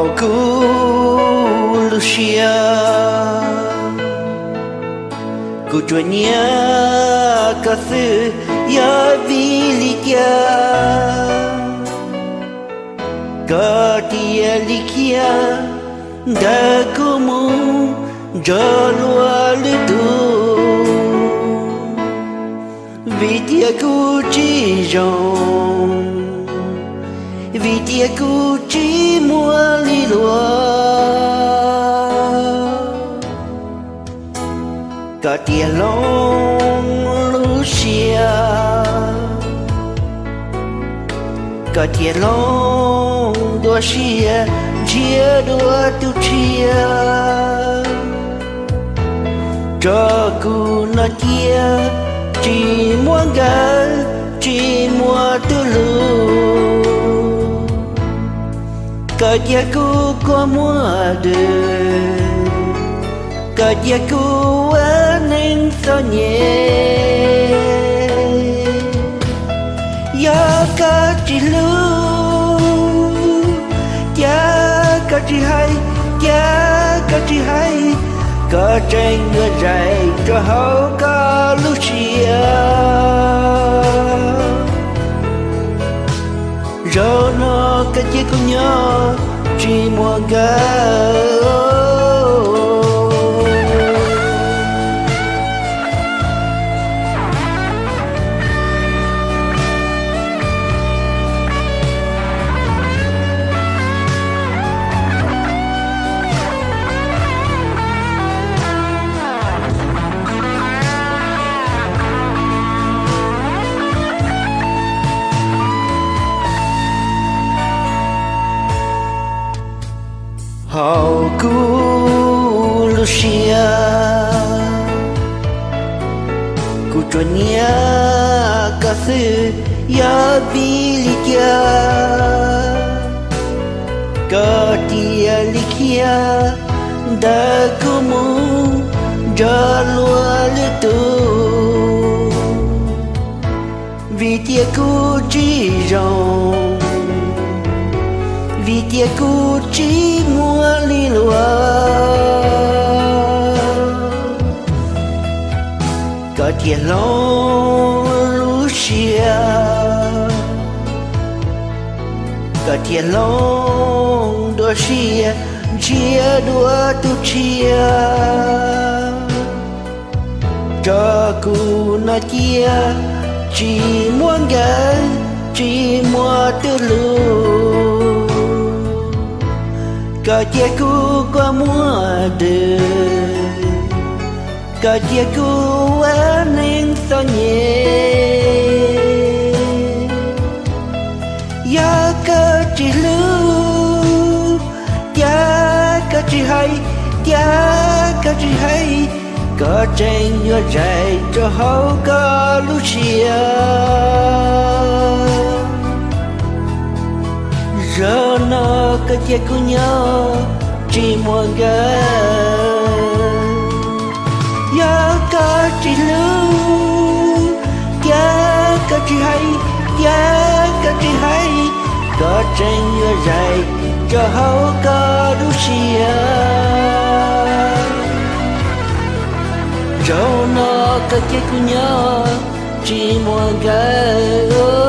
Kuv lub siab, kuv tsuas nyiam koj xwb, yog vim li cas koj cia li khiav ntawm kuv mus nrog luag lwm tus? Vim tias kuv tsis zoo, vim tias kuv tsis muaj li luag. Koj cia hloov lub siab, koj cia hloov dua siab, ntsiab dua tus tshiab, rau kuv no cia tsis muaj nkawm, tsis muaj tus hlub. Koj cia kuv kua muag dwb, koj cia kuv ua neeg txom nyem. Yog koj tsis hlub, cas koj tsis hais, cas koj tsis hais, koj tseem yuav zais rau hauv koj lub siab. Zaum no koj cia kuv nyob tsis muaj nkawm. Hauv kuv lub siab, kuv tsuas nyiam koj xwb, yog vim li cas koj cia li khiav ntawm kuv mus nrog luag lwm tus? Vim tias kuv tsis zoo, vim tias kuv tsis muaj li luag. Koj cia hloov lub siab, koj cia hloov dua siab, ntsiab dua tus tshiab, rau kuv no cia tsis muaj nkawm, tsis muaj tus hlub. Koj cia kuv kua muag dwb, koj cia kuv ua neeg txom nyem. Yog koj tsis hlub, cas koj tsis hais, cas koj tsis hais, koj tseem yuav zais rau hauv koj lub siab. Zaum no koj cia kuv nyob tsis muaj nkawm. Yog koj tsis hlub, cas koj tsis hais, cas koj tsis hais, koj tseem yuav zais rau hauv koj lub siab. Zaum no koj cia kuv nyob tsis muaj nkawm.